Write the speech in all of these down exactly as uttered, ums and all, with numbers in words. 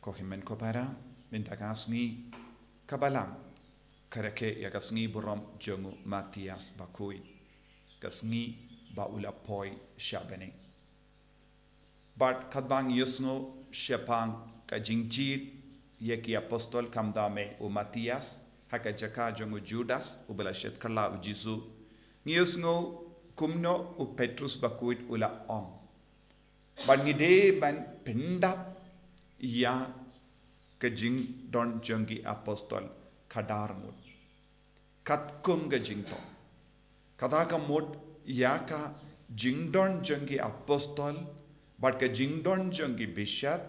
Ko hynmen ko para, mynta ka sngi ka Balang ka rakhe ïa ka sngi burom jong u Matthias Bakhuid, ka sngi ba u la poi sha bneng. Bad katba ngi ïohsngew shaphang ka jingjied ïa ki apostol, kham da me u Matthias ha ka jaka jong u Judas uba la shet kylla u Jisu, ngi ïohsngew kumno u Petrus Bakhuid u la ong. Bad ngi dei ban pyndap ïa ka jingdon jong ki apostol khadar ngut, katkum ka jingthoh. Kata ka mut ïa ka jingdon jong ki apostol bad ka jingdon jong ki bishop,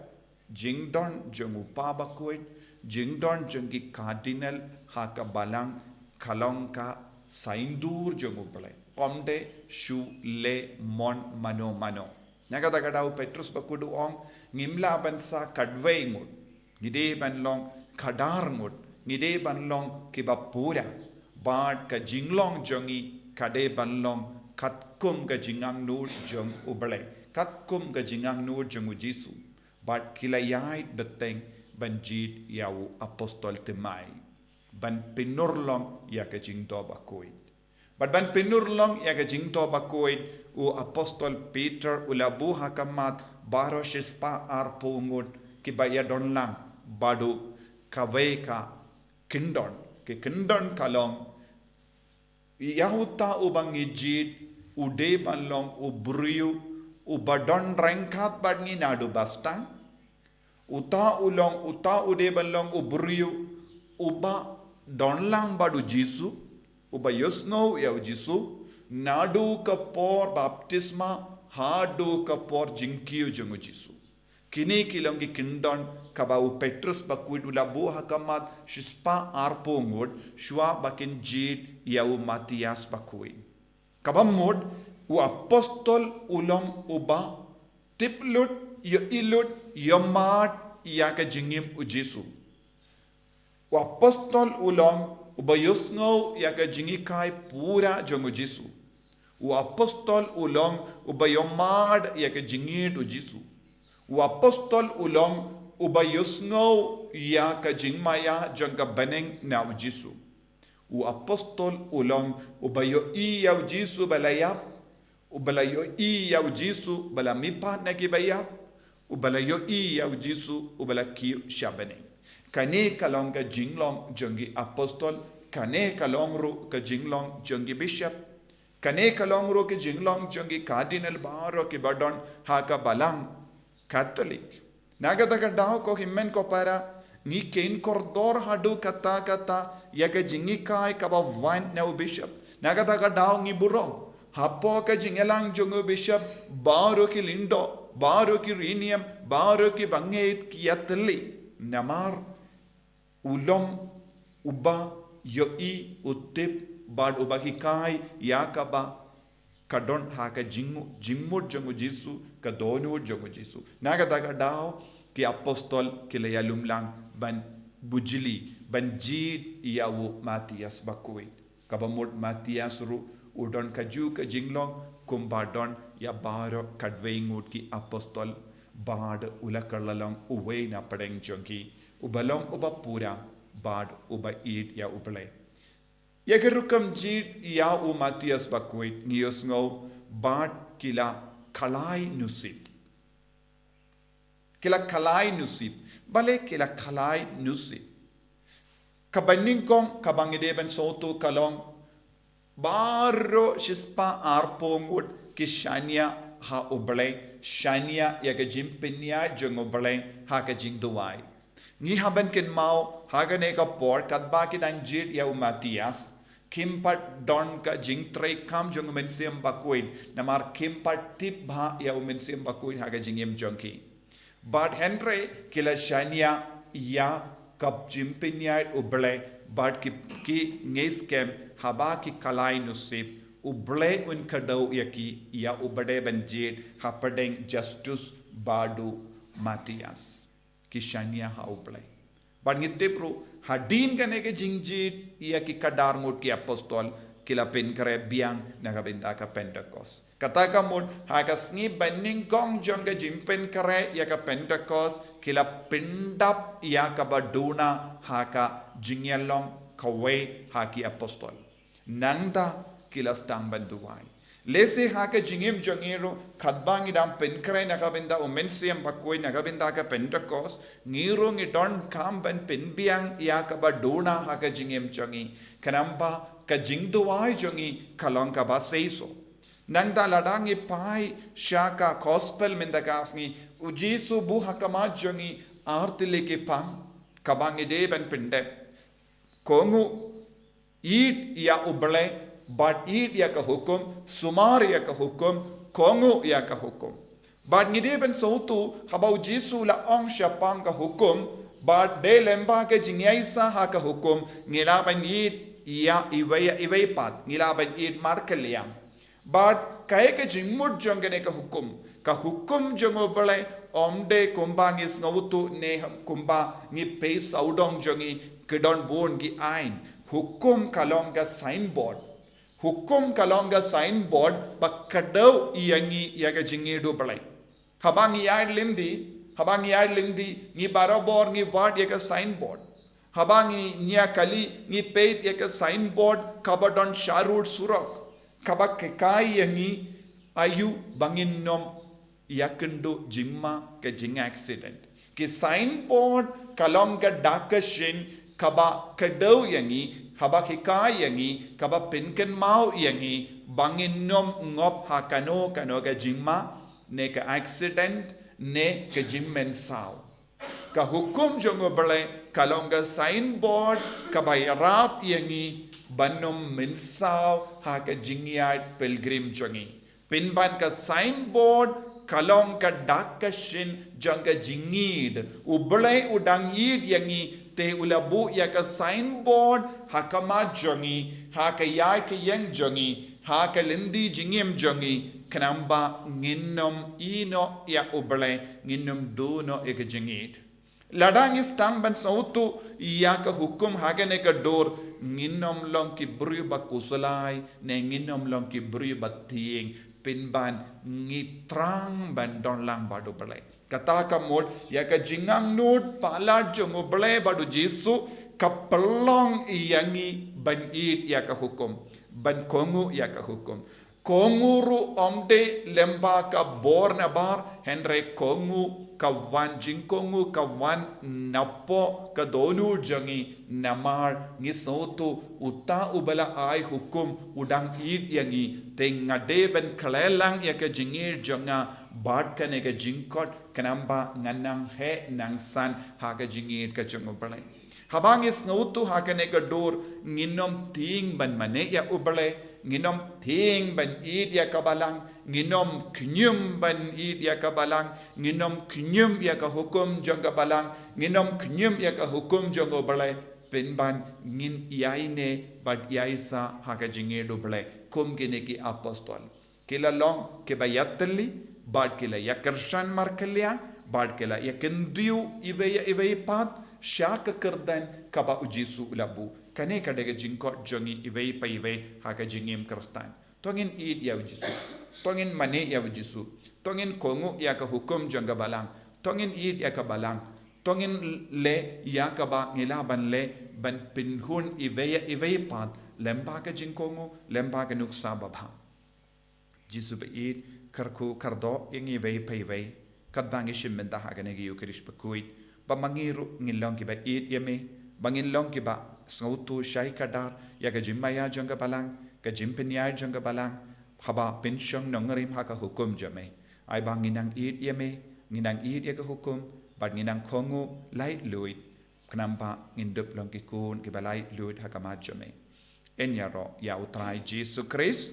jingdon jong u Papa Bakhuid, jingdon jong ki cardinal ha ka Balang ka long ka saindur jong u Blei. Ym dei shu leh mon mano mano. Na kata ka daw u Petrus Bakhuid u ong, ngim lah ban sah katwei ngut. Ngi dei ban long khadar ngut, ngi dei ban long kiba pura. Bad ka jinglong jong ngi ka dei ban long katkum ka jingangnud jong u Blei, katkum ka jingangnud jong u Jisu. Bad ki la ïaid bteng ban jied ïa u apostol thymmai, ban pynurlong ïa ka jingthoh bakhuid. Bad ban pynurlong ïa ka jingthoh bakhuid, u apostol Peter u la buh ha khmat baroh shispah arphew ngut kiba ïadon lang bad u. Kawei ka kyndon, ka kyndon ka long, ïa uta uba ngi jied u dei ban long u briew uba don ryngkat bad ngi naduh ba sdang. Uta u long, uta u dei ban long u briew uba don lang bad u Jisu, uba ïohsngew ïa u Jisu naduh ka por baptisma haduh ka por jingkiew jong u Jisu. Kine ki long ki kyndon kaba u Petrus Bakhuid u la buh ha khmat shispah arphew ngut shuwa ba kin jied ïa u Matthias Bakhuid. Kaba mut u apostol u long uba tip lut, ïohi lut, ïohmad ïa ka jingim u Jisu. U apostol u long uba ïohsngew ïa ka jinghikai pura jong u Jisu. U apostol u long uba ïohmad ïa ka jingïeid u Jisu. U apostol u long uba ïohsngew ïa ka jingmaïa jong ka bneng na u Jisu. U apostol u long uba ïohi ïa u Jisu ba la ïap, uba la ïohi ïa u Jisu ba la mihpat na kiba ïap, uba la ïohi ïa u Jisu uba la kiew sha bneng. Kane ka long ka jinglong jong ki apostol, kane ka long ruh ka jinglong jong ki bishop, kane ka long ruh ka jinglong jong ki cardinal baroh kiba don ha ka Balang Katholik. Na kata ka daw ko hynmen ko para, ngi kheiñ kordor haduh katta katta ïa ka jinghikai kaba wan na u bishop. Na kata ka daw ngi burom hapoh ka jingïalang jong u bishop, baroh ki lyngdoh, baroh ki riewniam, baroh ki bangeit ki ïatylli. Namar u long uba ïohi, u tip bad uba hikai ïa kaba ka don ha ka jing, jingmut jong u Jisu, ka dohnud jong u Jisu. Na kata ka daw ki apostol ki la ïalum lang ban bujli, ban jied ïa u Matthias Bakhuid. Kaba mut Matthias ruh u don kajuh ka jinglong kumba don ïa baroh katwei ngut ki apostol, bad u la kylla long uwei na pdeng jong ki, uba long uba pura bad uba ïeit ïa u Blei. Ïa ka rukom jied ïa u Matthias Bakhuid ngi ïohsngew bad ki la khlaiñ nusip. Ki la khlaiñ nusip. Balei ki la khlaiñ nusip? Kaba nyngkong kaba ngi dei ban sngewthuh ka long, baroh shispah arphew ngut ki shaniah ha u Blei, shaniah ïa ka jingpynïaid jong u Blei ha ka jingduwai. Ngi hap ban kynmaw ha kane ka por katba ki dang jied ïa u Matthias, kim pat don ka jingtrei kam jong u Mynsiem Bakhuid, namar kim pat tip bha ïa u Mynsiem Bakhuid ha ka jingim jong ki. Bad hynrei ki la shaniah ïa ka jingpynïaid u Blei, bad ki, ki ngeit skhem haba ki khlaiñ nusip, u Blei un kdew ïa ki, ïa uba dei ban jied hapdeng Justus bad u Matthias. Ki shaniah ha u Blei. Bad ngi tip ruh hadien kane ka jingjied ïa ki khadar ngut ki apostol, ki la pynkhreh biang na ka bynta ka Pentecost. Kata ka mut, ha ka sngi banyngkong jong ka jingpynkhreh ïa ka Pentecost, ki la pyndap ïa kaba duna ha ka jingïalong kawei ha ki apostol. Nangta ki la sdang ban duwai. Lehse ha ka jingim jong ngi ruh, katba ngi dang pynkhreh na ka bynta u Mynsiem Bakhuid, na ka bynta ka Pentecost, ngi ruh ngi donkam ban pynbiang ïa kaba duna ha ka jingim jong ngi. Khnang ba ka jingduwai jong ngi ka long kaba seisoh. Nangta lada ngi peit sha ka gospel mynta ka sngi, u Jisu u buh ha khmat jong ngi ar tylli ki phang, kaba ngi dei ban pyndep. Kohnguh, ïeit ïa U Blei, bad ïeit ïa ka hukum, sumar ïa ka hukum, kohnguh ïa ka hukum. Bad ngi dei ban sngewthuh, haba u Jisu u la ong shaphang ka hukum, bad dei lyngba ka jingïaisah ha ka hukum, ngi lah ban ïeit ïa iwei ïa iwei pat, ngi lah ban ïeit markylliang. Bad kaei ka jingmut jong kane ka hukum? Ka hukum jong U Blei ym dei kumba ngi sngewthuh ne kumba ngi peit sawdong jong ngi, ki don bun ki aiñ. Hukum ka long ka signboard. Hukum ka long ka signboard ba kdew ïa ngi ïa ka jingïeit U Blei. Haba ngi ïaid lynti, haba ngi ïaid lynti, ngi barabor ngi wad ïa ka signboard. Haba ngi ïaid kali, ngi peit ïa ka signboard kaba don sharud surok, kaba hikai ïa ngi aïu ba ngin ym ïakynduh jingma, ka jingaccident. Ki signboard ka long ka dak ka shin kaba kdew ïa ngi, kaba hikai ïa ngi, kaba pynkynmaw ïa ngi ba ngin ym ngop ha kano kano ka jingma ne ka accident ne ka jingmynsaw. Ka hukum jong U Blei ka long ka signboard kaba ïarap ïa ngi ban ym mynsaw ha ka jingïaid pilgrim jong ngi. Pynban ka signboard ka long ka dak ka shin jong ka jingïeit. U Blei u dang ïeit ïa ngi, te u la buh ïa ka signboard ha khmat jong ngi, ha ka ïaid ka ïeng jong ngi, ha ka lynti jingim jong ngi, khnang ba ngin ym ïehnoh ïa U Blei, ngin ym duh noh ïa ka jingïeit. Lada ngi sdang ban sngewthuh ïa ka hukum ha kane ka dur, ngin ym long ki briew ba khuslai, ne ngin ym long ki briew ba tieng, pynban ngi thrang ban don lang bad U Blei. Kata ka mut, ïa ka jingangnud palat jong U Blei bad u Jisu, ka pynlong ïa ngi ban ïeit ïa ka hukum, ban kohnguh ïa ka hukum. Kohnguh ruh ym dei lyngba ka bor nabar, hynrei kohnguh ka wan, jingkohnguh ka wan napoh ka dohnud jong ngi, namar ngi sngewthuh uta uba la ai hukum u dang ïeit ïa ngi, te nga dei ban khleh lang ïa ka jingïeit jong nga bad kane ka jingkoit, khnang ba ngan nang heh nang san ha ka jingïeit ka jong U Blei. Haba ngi sngewthuh ha kane ka dur, ngin ym tieng ban mane ïa U Blei, ngin ym tieng ban ïeit ïa ka balang, ngin ym khñium ban ïeit ïa ka balang, ngin ym khñium ïa ka hukum jong ka balang, ngin ym khñium ïa ka hukum jong U Blei, pynban ngin ïaineh bad ïaisah ha ka jingïeit U Blei, kum kine ki apostol. Ki la long kiba ïatylli, bad ki la ïakyrshan markylliang, bad ki la ïakyndiah iwei ïa iwei pat, sha ka kyrdan kaba u Jisu u la buh. Kane ka dei ka jingkoit jong ngi iwei pa iwei ha ka jingim Khristan. To ngin ïeit ïa u Jisu. To ngin mane ïa u Jisu. To ngin kohnguh ïa ka hukum jong ka balang. To ngin ïeit ïa ka balang. To ngin leh ïa kaba ngi lah ban leh ban pynhun iwei ïa iwei pat. Lyngba ka jingkohnguh, lyngba ka nuksa babha. Jisu ba ïeit, kyrkhu kyrdoh ïa ngi iwei pa iwei. Katba ngi shim bynta ha kane ka Ïukharist bakhuid. Ba ma ngi ruh ngin long kiba ïeit ïa me. Ba ngin long kiba sngewthuh shai kdar ïa ka jingmaïa jong ka balang, ka jingpynïaid jong ka balang. Haba pynshong nongrim ha ka hukum jong me. Ai ba ngin nang ïeit ïa me, ngin nang ïeit ïa ka hukum, bad ngin nang kohnguh laitluid. Khnang ba ngin dup long ki khun kiba laitluid ha khmat jong me. Yn ïaroh ïa u Trai Jisu Khrist.